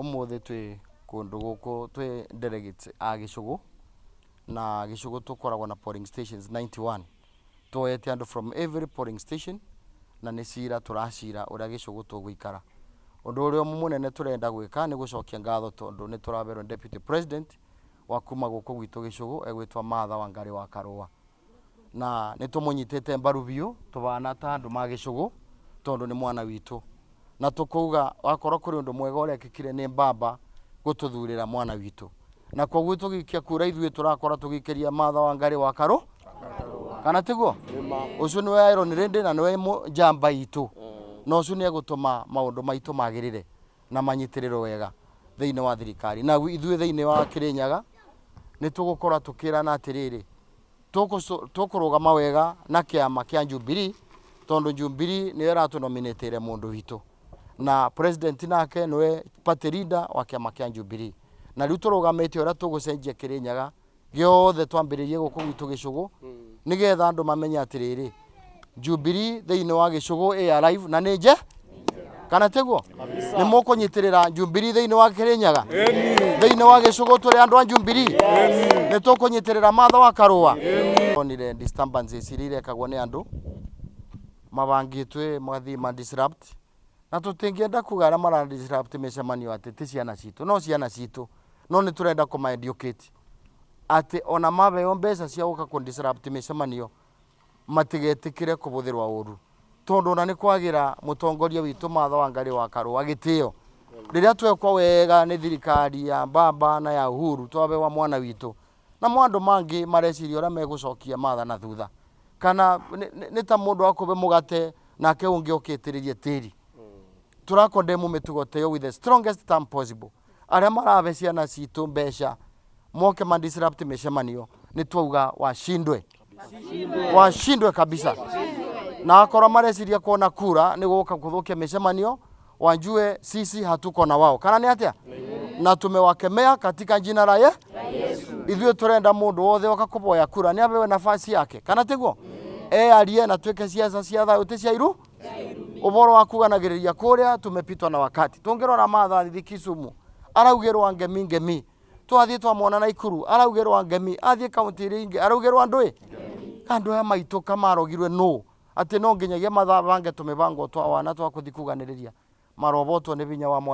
Umuthi twi kundu guku twi delegates a Gicugu, na Gicugu tukoragwo na polling stations 91. Tuoete andu from every polling station, na nĩ cira tũracira ũrĩa Gĩcũgũ tũgũikara. Ũndũ ũrĩa mũnene tũrenda gwĩka nĩ gũcokia ngatho tondũ nĩ tũraberwo deputy president wa kuma gũkũ gwitũ Gĩcũgũ, egwĩtwo Martha Wangari wa Karũa, na nĩ tũmũnyitĩte mbaru biũ tũbana ta andũ ma Gĩcũgũ tondũ nĩ mwana witũ, na tũkauga wakorwo kũrĩ ũndũ mwega ũrekĩkire nĩ mbamba gũtũthurĩra mwana witũ, na koguo tũgĩikia kura ithuĩ tũrakora tũgĩikĩria Martha Wangari wa Karũ, kana tiguo? Ũcio nĩwe Iron Lady na nĩwe njamba itũ, na ũcio nĩ egũtũma maũndũ maitũ magĩrĩre na manyitĩrĩrwo wega thĩinĩ wa thirikari. Na ithuĩ thĩinĩ wa Kĩrĩnyaga nĩ tũgũkorwo tũkĩrana atĩrĩrĩ, tũkũrũgama wega na kĩama kĩa Jubilee, tondũ Jubilee nĩyo ĩratũnominĩtĩire mũndũ witũ, na president nake nĩwe party leader wa kĩama kĩa Jubilee, na rĩu tũrũgamĩte ũrĩa tũgũcenjia Kĩrĩnyaga gĩothe, twambĩrĩrie gũkũ gwitũ Gĩcũgũ, nĩgetha andũ mamenye atĩrĩrĩ, Jubilee thĩinĩ wa Gĩcũgũ ĩ alive na nĩ nje, kana tiguo? Nĩ mũkũnyitĩrĩra Jubilee thĩinĩ wa Kĩrĩnyaga, thĩinĩ wa Gĩcũgũ? Tũrĩ andũ a Jubilee, nĩ tũkũnyitĩrĩra Martha wa Karũa. Onire disturbances iria irekagwo nĩ andũ mabangĩtwe magathiĩ ma disrupt, na tũtingĩenda kuga arĩa mara disrupt mĩcemanio atĩ ti ciana citũ, no ciana citũ, no nĩ tũrenda kũma educate atĩ ona mabeo mbeca cia gũka kũ disrupt mĩcemanio, matigetĩkĩre kũbũthĩrwo ũru, tondũ ona nĩ kwagĩra mũtongoria witũ Martha Wangari wa Karũa gĩtĩo rĩrĩa twekwo wega nĩ thirikari ya mbamba na ya Uhuru, twabewa mwana witũ, na andũ mangĩ mareciria ũrĩa megũcokia Martha na thutha, kana nĩ ta mũndũ akũbe mũgate nake ũngĩ okĩtĩrĩrie tĩri. Tũrakondemu mĩtugo ta ĩyo with the strongest term possible. Arĩa marabe ciana citũ mbeca moke ma disrupt mĩcemanio, nĩ twauga washindwe, washindwe kabisa, na akorwo mareciria kuona kura nĩ gũka kũthũkia mĩcemanio, wajue sisi hatuko na wao, kana nĩ atĩa? Na tumewakemea katika jina la ye ithuĩ tũrenda mũndũ wothe oka kũboya kura nĩ abewe nafasi yake, kana tiguo? Earie na twĩke ciaca cia thayũ, ti cia iru ũboro wa kuganagĩrĩria kũrĩa. Tumepitwa na wakati. Tũngĩrora Martha athiĩ Kisumu araugĩrwa ngemi ngemi, twathiĩ twamwona Naikuru araugĩrwa ngemi, athiĩ kaunti iria ingĩ araugĩrwa ndũĩ. Andũ aya maitũ kamarogirwe nũ atĩ no nginyagia mathabange tũmĩbango twa wana twa kũthi kuganĩrĩria? Marobotwo nĩ binya wa mwana.